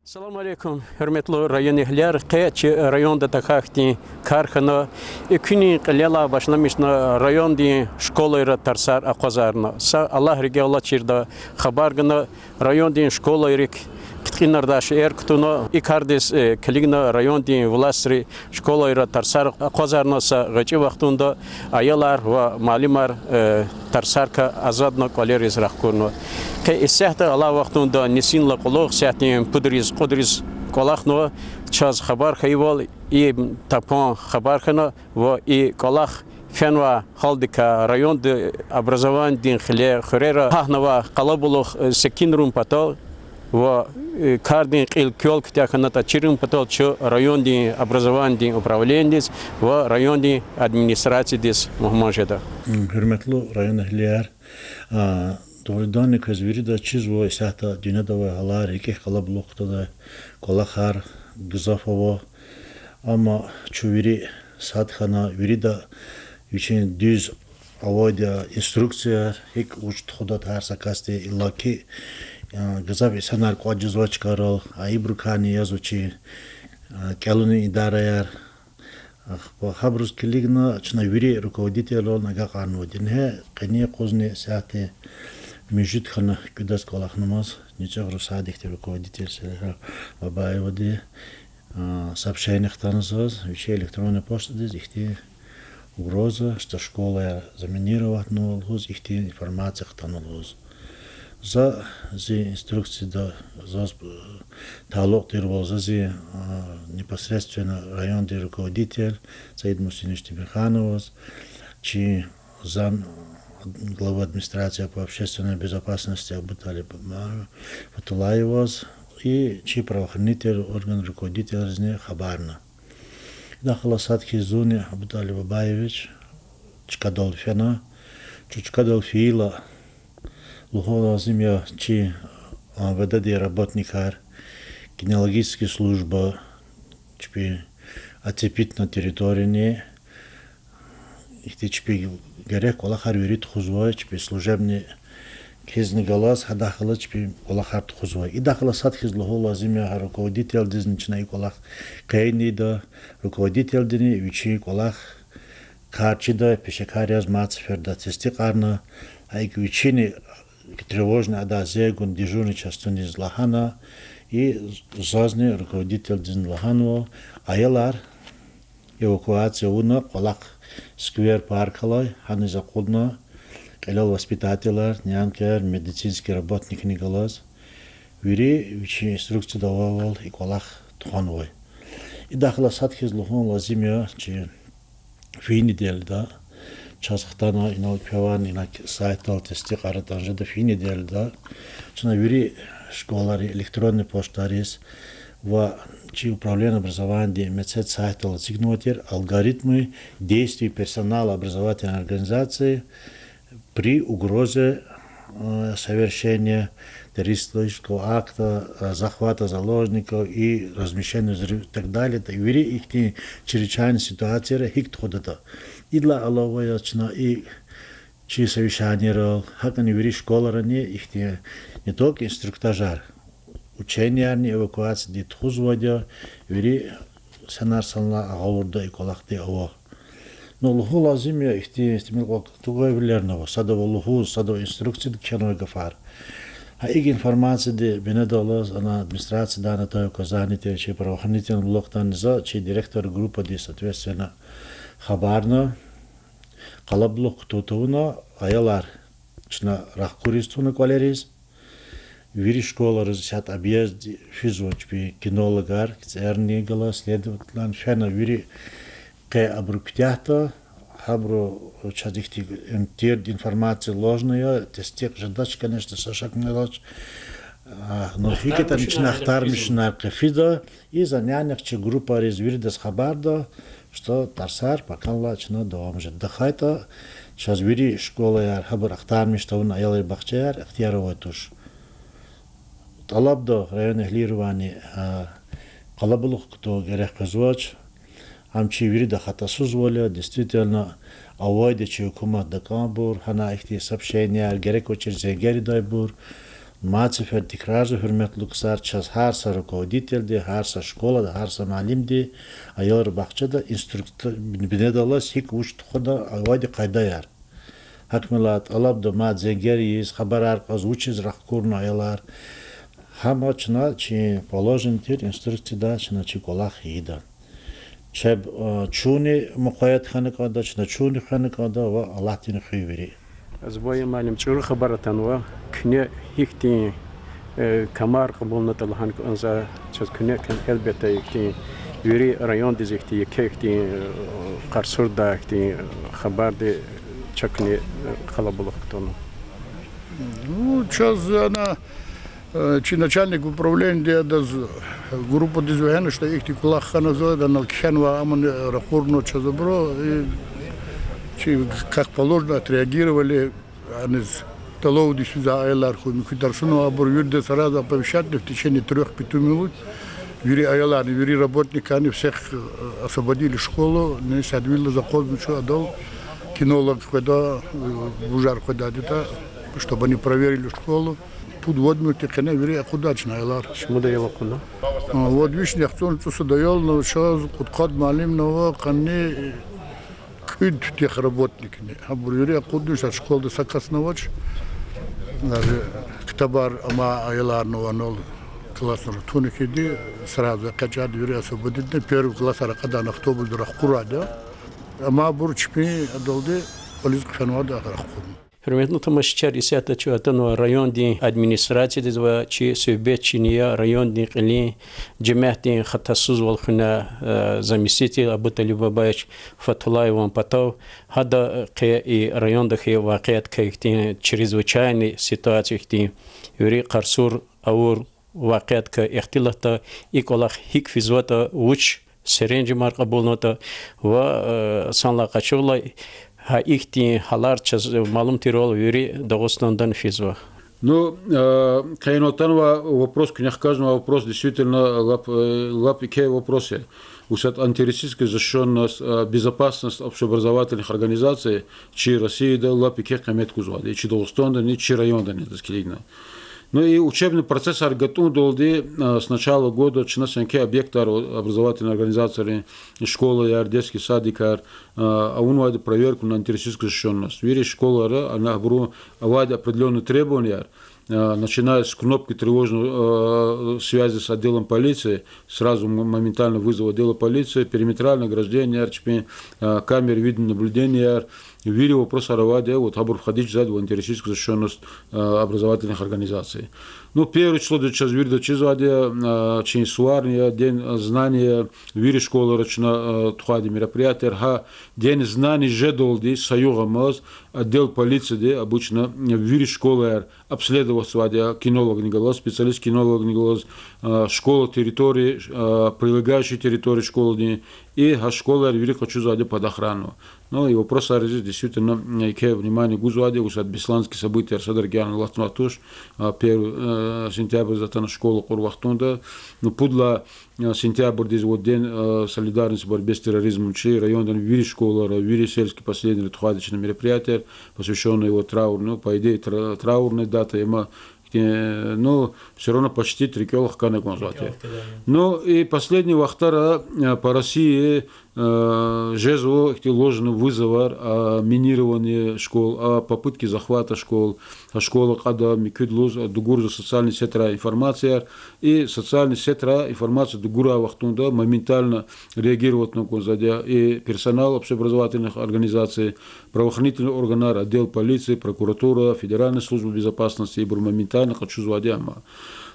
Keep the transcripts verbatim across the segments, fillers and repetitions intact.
Салам алейкум, гьуьрметлу районэгьлияр. Къе чи районда тахьай хьтин кар хьана, экуьнин кьилелай башламишна райондин школайра тарсар акъвазарна. Са Аллагь рикӀелай чирда хабар гана, райондин школайрик пуд кьинардай шейэр кутуна. И кардиз, э, килигна райондин властри школайра тарсар акъвазарна. Са гъвечӀи вахтунда аялар ва муаллимар, э, тарсарикай азадна кӀвалериз рахкурна. Къе исятда алай вахтунда нисинлай кьулухъ сятдин пудриз-кьудриз кӀвалахнава. Чаз хабар хьайивал, и тапан хабар хьана ва и кӀвалах фенвай гьалдикай районда образованидин хиле хуьрера гьахьнавай къалабулух, э, секинрун патал ва, э, кардин кьил квел куьтягь хьанатӀа чирун патал чун райондин образованидин управленидиз ва райондин администрациядиз мугьман жеда. Гьуьрметлу районэгьлияр, а, дугъриданни квез виридаз чизва, исятда дуьньяда авай гьалар, рикӀик къалабулух кутадай кӀвалахар гзаф ава. Амма чун вири сад хьана, вирида вичин дуьз авайди я инструкция, гьикӀ вуч тухуда гьар са касди, иллаки, а, гзаф инсанар кӀватӀ жезвай чкайрал, а, ибурукайни язва чи, а, кӀелунин идараяр. Ахпа гьабуруз килигна чна вири руководительрални агакьарнавайди я. Ингье къенин юкъузни сятда муьжуьд хьана кӀуьдаз кӀвалахнамаз, НуцӀуьгъру садикдин руководитель Селигьа Бабаевади, а, сообщение хтана заз вичин электронный почтадиз, ихьтин угроза, что школаяр заминировать авунва лугьуз, ихьтин информация хтана лугьуз. За, зи инструкцияда заз, э, талукь тирвал, за зи, а, непосредственно райондин руководитель Саид Мусинович Темирхановаз, чи зам главы администрации по общественной безопасности Абуталиб Фатуллаеваз и чи правоохранительный орган руководительризни хабарна. Идахъ галаз сад хьиз зунни, Абуталиб Бабаевич, чкадал фена. Чун чкадал фейила, лугьун лазим я, чи МВД-дин работникар, кинологический служба, чпи оцепить на территорияни, ихьтин чпи герек кӀвалахар вири тухузвай, чпи служебный кьилни галаз, гьадахъ галаз чпи кӀвалахар тухузвай. Идахъ галаз сад хьиз лугьун лазим я, гьа руководительдизни чна и кӀвалах къейдна ийида, руководительдини вичин кӀвалах кар чидай пешекар яз мад сеферда тестикьарна, гьа икӀ вичини тревожный адай зе гун дежурный частуниз лагьана, и зазни руководительдизни лагьанва, аялар эвакуация авуна кӀвалах сквер, парк алай, гьаниз акъудна, кьилел воспитательар, нянькаяр, медицинский работникни галаз, вири вичин инструкцияда авайвал и кӀвалах тухванвай. Идахъ галаз сад хьиз лугьун лазим я, чи фейи неделяда чаз хтана, инал квевай, ина сайтдал тестикьарна жеда, фейи неделяда чна вири школайри электронный почтайриз ва чи управление образованиядин мецед сайтдал эцигнавай тир алгоритмы действий персонала образовательной организации при угрозе, э, совершения террористического акта, э, захвата заложников и размещения взрыв и так далее, так вири ихьтин чрезвычайный ситуацияра гьикӀ тухудатӀа. Идалай алава яз чна и чи совещанийрал, гьакӀни вири школайрани ихьтин не только инструктажар, учениярни эвакуациядин тухузвайди я, вири санар-санлай гъавурда и кӀвалахди ава. Ну, лугьун лазим я, ихьтин, ихьтин мукьва-кӀвавилерни ава, садавай лугьуз, садавай инструкцияда кхьенвай гафар. Гьа икӀ информацияди бинедаллаз ана администрациядани атай указание тир, чи правоохранительный блокдани за чи директор группадиз, соответственно, хабарна, къалабулух кутун тавуна, аялар чна рахкуриз туна кӀвалериз, вири школайриз исятда объезд физва чпи кинологар, КцӀарни галаз, следовательни фена вири къе абуру куьтягьда, гьабуру чаз ихьтин, м, тирди информация ложная я, тестикь жедач, конечно, са шакни авач. А, ну, гьикӀ ятӀани чна ахтармишунар къе фида, и за нянихъ чи группайриз виридаз хабарда, что тарсар паканлай чна давам жеда. ТахьайтӀа чаз вири школаяр гьабур ахтармиш тавуна, аялрин бахчаяр ихтияр авай туш. ТӀалабда районэгьлийривайни, а, къалабулух кутун герек къвезвач. Ам чи вирида хатасузвал я, действительно, авайди я чи гьукуматда кӀанбур, гьана ихьтин сообщенияр, герек авачир зенгер ийидайбур. Мад сефер тикрарзава, гьуьрметлу ксар, чаз гьар са руководительди, гьар са школада, гьар са муаллимди, аялрин бахчада инструкция бинедаллаз гьикӀ вуч тухуда авайди къайдаяр. Гьакмила тӀалабда мад зенгер ийиз, хабарар кьаз, вучиз рахкурна аялар. Гьама чна чи положено тир инструкцияда чна чи кӀвалах ийида. Чеб, а, чунни мукъаят хьана кӀанда, чна чунни хвена кӀанда ва Аллагьдини хуьй вири. Зубайир муаллим, чӀуру хабар атанва, куьне гьихьтин, э, камар кьабулнатӀа лагьана кӀанзава чаз, куьне куьн, гьелбетда, ихьтин вири райондиз ихьтин, еке ихьтин, э, Къарсуда ихьтин, э, хабарди чакни, э, къалабулух кутуна. Ну, чаз ана, э, чи начальник управлениеди адаз, группадиз вегьена, что ихьтин кӀвалах хьанва, анал кхьенва, амма ракъурна чаз абуру, и чи, как положено, отреагировали, аниз тӀалабдиз физвай аялар хьуй, муькуь тарсуна, абур вирида сразу оповещать в течение трёх-пяти минут. Вири аяларни, вири работникарни, всех, э, освободили школу, ни садвилла за козну чу адал кинологар къведа, э, вужар къведайди ятӀа, чтобы они проверили школу. Пуд-вад минутдин къене вири акъудачна аялар. Шумуд аял акъудна? А, вад вишни яхцӀурни цӀусад аял, ну, чаз кьудкъад муаллимни ава, къанни кӀуьд техработникни. Гьабур вири акъудна, школада са касни авач. Даже ктабар ама аяларни ава анал, классра туна хьиди, сразу экъечӀайди вири освободитьна, первый классар акьадан автобусда рахкурайди я. Амма абур чпин адалди кӀвализ хъфенвайди я рахкурна. Гьуьрметлу тамашачияр, исятда чун атанва райондин администрациядиз ва чи суьгьбетчини я райондин кьилин жемятдин хатасузвал хуьнай, э, заместитель Абуталиб Бабаевич Фатуллаеван патав. Гьада, э, къе и районда хьайи вакъиаякай ихьтин, чрезвычайный ситуация ихьтин, вири Къарсур авур вакъиаякай ихтилатда и кӀвалах гьикӀ физватӀа, вуч серенжемар кьабулнаватӀа ва, э, санлай къачурла, гьа ихьтин гьалар чаз малум тирвал вири Дагъустандани физва. Ну, э, къе инал атанвай вопрос, куьне хкажнавай вопрос действительно лап, э, лап еке вопрос я. Вучиз антитеррористическая защищённость, э, безопасность общеобразовательных организаций чи Россияда лап еке къимет гузвайди, чи Дагъустандани, чи райондани, адаз килигна. Ну и учебный процессар гатӀундалди, а, с начала года чна са еке объектар, образовательный организацияр, школаяр, детский садикар, а, авунвайди проверку на антитеррористическую защищённость. Вири школара, ана абуру авайди определённый требованияр, а, начиная с кнопки тревожной, а, связи с отделом полиции, сразу м-, моментально вызов отдела полиции, периметральное ограждение, чпин, а, камеры видеонаблюдения, вири вопросар авайди я, вот, гьабур входить жезвайди в антитеррористическую защищённость, а, образовательных организаций. Ну, первое числодиз чаз вирида чизвайди я, а, чи суварни я, День знания, вири школара чна, а, тухвайди мероприятияр, гьа День знаний жедалди са югъ амаз отдел полицииди обычно вири школаяр обследоватьзавайди я кинологни галаз, специалист кинологни галаз, а, школа территории, а, прилегающие территории школадин, и гьа школаяр вири къачузвайди я под охрану. Ну и вопросариз действительно, м, еке внимание гузвайди я, вучиз лагьайтӀа бесланский событияр садра гьана алатнавай туш, а, первый, э, сентябрьдиз атана школа кьур вахтунда. Ну, пуд лагьай, э, сентябрьдиз вот День, э, солидарности в борьбе с терроризмом чи райондин вири школара, вири сельский поселенияра тухвайди чна мероприятияр, посвящённые вот траурному, по идее, тра-, траурная дата, амма, э, ну, всё равно почти три кӀел хкана кӀанзавайди я. Ну и последний вахтара, э, по России, э, жезва ихьтин ложный вызовар, а, минирование школ, а, попытки захвата школ, а, школа кьада, муькуьд лугьуз, а, дугурзава социальный сетра информацияр, и социальный сетра информация дугурай вахтунда моментально реагировать авуна кӀанзавайди я и персонал общеобразовательных организаций, правоохранительный органар, отдел полиции, прокуратура, Федеральная служба безопасности, ибур моментально къачузвайди я ама.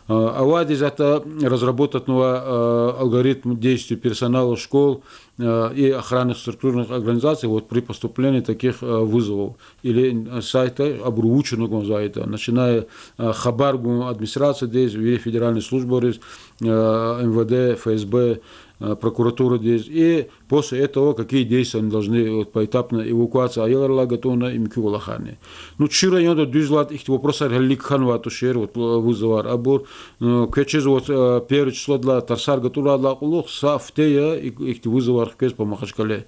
А, авайди ятӀа разработатьнавай, а, алгоритм действий персонала школ, а, и охранных структурных организаций вот при поступлении таких, а, вызовов или, а, сайта абуру вуч авуна кӀанзаватӀа, начиная, а, хабар гун администрациядиз, вири федеральный службайриз, а, МВД, ФСБ, а, прокуратурадиз, и после этого какие действия они должны, вот, поэтапно эвакуация аялрилай гатӀунна и муькуь кӀвалахарни. Ну, чи районда дуьз лагьайтӀа ихьтин вопросар гьелелиг хьанвай тушир, вот, вызовар абур. Ну, квез чизва, вот, э, первое числодилай тарсар гатӀурайдалай кьулухъ са гьафте я и-, ихьтин вызовар хквез по Махачкале.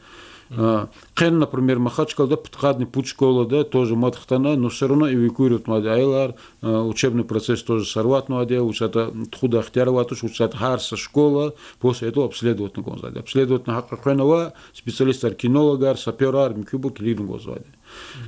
А, къе, например, Махачкъалада пудкъадни пуд школада тоже мад хтана, но всё равно эвакуировать авунвайди аялар, а, учебный процесс тоже сорвать авунвайди я, вучиз ятӀа тухудай ихтияр авайди туш, вучиз ятӀа гьар са школа после этого обследовать авуна кӀанзавайди. Обследовать авуна гьакӀ къекъвена ва специалистар, кинологар, сапёрар, муькуьбур килигна кӀанзавайди.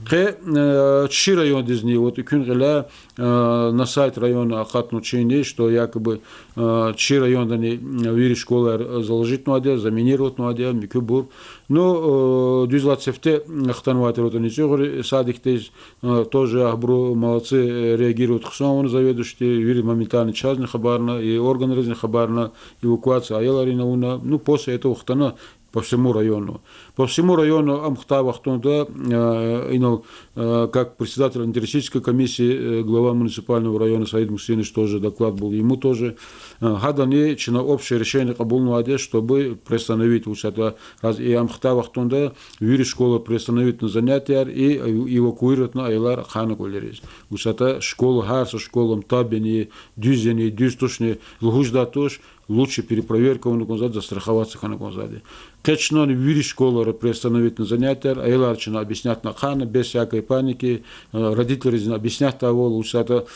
Къе, э, чи райондизни, вот, экуьн гъиле, э, на сайт района акъатнава чини, что якобы, э, чи райондани, э, вири школаяр заложить авунвайди я, заминировать авунвайди я, муькуьбур. Ну, э, дуьз лагьайтӀа, сифте хтанвай тир, вот, ани ЦӀуьгъуьр садикдиз, э, тоже абуру молодцы, э, реагировать хъсан авуна заведующийди, вири моментально чазни хабарна, и органризни хабарна, эвакуация аялрин авуна. Ну, после этого хтана по всему району. По всему району ам хтай вахтунда, э, инал, э, как председатель антитеррористической комиссии, э, глава муниципального района Саид Мусинович тоже доклад был, ему тоже. Э, гьадани чна общее решение кьабулнавайди, чтобы приостановить, вучиз ятӀа гьа и ам хтай вахтунда вири школайра приостановить авуна занятияр и, э, эвакуировать авуна аялар ахъайна кӀвалериз. Вучиз ятӀа школа, гьар са школа, таб яни, дуьз яни, дуьз тушни лугьуз жедай туш, лучше перепроверка авуна кӀанзавайди, застраховаться хьана кӀанзавайди. Къе чна вири школайра приостановить авуна занятияр, аялар чна объяснять авуна ахъайна, без всякой паники, э, родительризни объяснять авунвал, вучиз ятӀа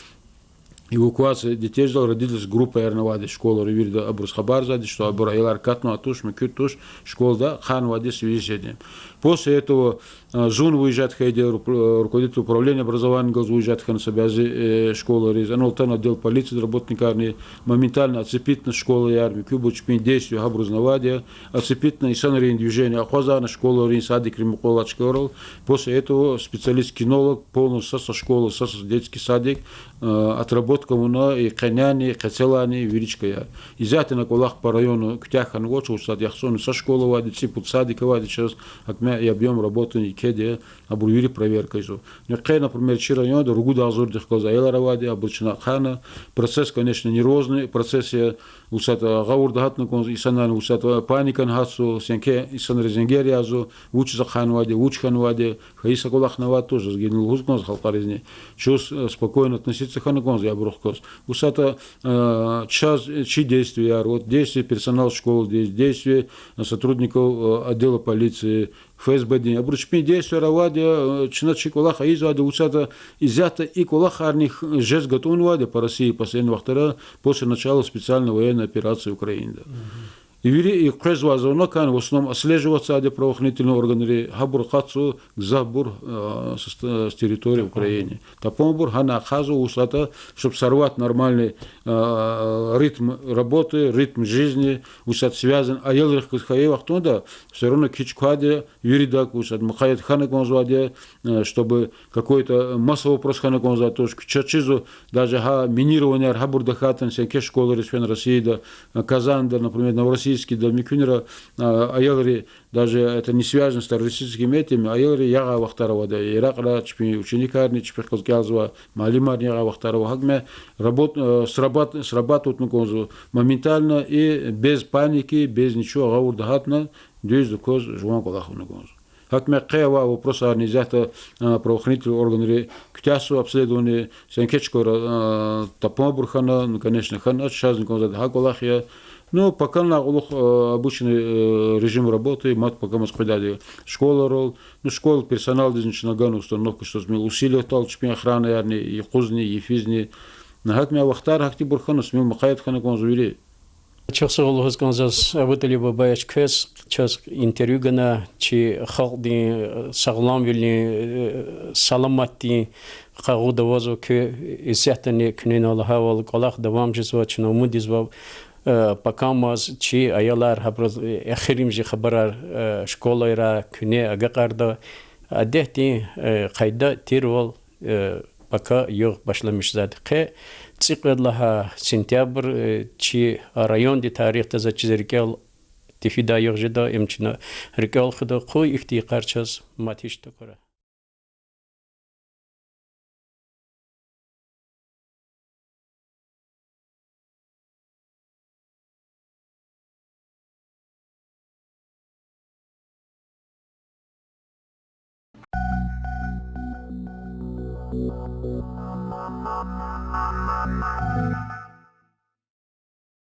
эвакуация детей жедал, родительский группаяр авайди школайра, вирида абуруз хабарзавайди, что абур аялар катнавай туш, муькуьд туш, школада ахъайнавайди в связи с этим. После этого, э, зун выезжать хьайиди, ру-, э, руководитель управления образования галаз выезжать хьана са бязи, э, школайриз, анал атана отдел полиции работникарни, моментально оцепить авуна школаяр, муькуьбур чпин действие гьабуруз авайди я, оцепить авуна, инсанрин движение акъвазна школайрин, садикрин мукьвал алай чкайрал. После этого специалист-кинолог полностью са-са школа, са-са детский садик, э, отработка авуна, и къенени, къецелайни, вири чкаяр. Исятда ина кӀвалах по району куьтягь хьанвач, вучиз ятӀа ЯхцӀурни са школа авайди, цӀипуд садик авайди чаз, гьакӀ я объём работы, и кеди, абур вири проверка ийизва. Ну, къе, например, чи районда ругуд агъзурдихъ галаз аялар авайди, абур чна ахъайна. Процесс, конечно, нервозный процесс я, вучиз ятӀа гъавурда гьатна кӀанзава инсанар, вучиз ятӀа паникани гьатзава, сенкӀе инсанриз зенгер язва, вучиз ахъайнавайди, вуч хьанвайди, хьайи са кӀвалахни авайди туш, заз гила лугьуз кӀанзава халкьаризни. Чун, э, спокойно относиться хьана кӀанзава ябурухъ галаз. Вучиз ятӀа, э, чаз, э, чи действияр, вот действие персонал школы, де-, действие, э, сотрудников, э, отдела полиции, ФСБ-дин, абуру чпин действияр авайди я, э, чна чи кӀвалах ийизвайди, вучиз ятӀа исятда и кӀвалахарни х-, жез гатӀунвайди я по России последний вахтара, после начала специальной военной операции Украинада. И вири и къвезвай звонокарни в основном отслеживаться авайди правоохранительный органри, гьабур акъатзава гзафбур, э, с, с территории Украины. Тапанбур гьана ахъайзава, вучиз ятӀа, чтоб сорвать нормальный, э, ритм работы, ритм жизни, вучиз ятӀа связан аялрихъ галаз хьайи вахтунда, всё равно кичӀ квайди я, виридак, вучиз ятӀа мукъаят хьана кӀанзавайди я, э, чтобы какой-то массовый вопрос хьана кӀанзавайди туш, куьче чизва, даже гьа минированияр гьабуру тахьайтӀани, сенкӀе школайриз фена Россияда, э, Казанда, например, Новороссийскда, муькуьнра, э, аялри, даже это не связано с террористическими этими, аялри ягъай вахтар авайди я, Иракьда чпин ученикарни, чпихъ галаз кӀелзавай муаллимарни ягъай вахтар ава, гьакӀ ма работ-, э, срабат-, срабатывать авуна кӀанзава моментально и без паники, без ничего, гъавурда гьатна, дуьз, лугьуз, жуван кӀвалах авуна кӀанзава. ГьакӀ ма къе авай вопросарни исятда, а, правоохранительный органри куьтягьзава обследование, сенкӀе чкайра, а, тапанбур хьана, ну, конечно, хьанач, чазни кӀанзавайди гьа кӀвалах я. Ну, пока на кьулухъ, а, обычный, э, режим работы, мад пока мад къведайди школайрал. Ну, школа персоналдизни чна гана установка, что змил усиливать авайди чпин охранаярни, юкъузни, йифизни. ГьакӀ ма вахтар гьахьтинбур хьана, змил мукъаят хьана кӀанзава вири. Чухсагъул лугьуз кӀанзава Абуталиб Бабаевич квез, чаз интервью гана, чи халкьдин, э, сагъламвилин, э, саламатдин къагъуда авазва куьн, исятдани куьне лагьайвал кӀвалах давам жезва, чна умуд ийизва, э, пакамаз чи аялар гьабуруз, э, эхиримжи хабарар, э, школайра куьне агакьарда, адетдин, э, къайда тирвал, э, пака югъ башламишзавайди. Къе цӀикьвед лагьай сентябрь, э, чи райондин тарихда заз чиз рикӀел тефидай югъ жеда, им чна рикӀел хуьда, къуй ихьтин йикъар чаз мад гьич тукӀвара.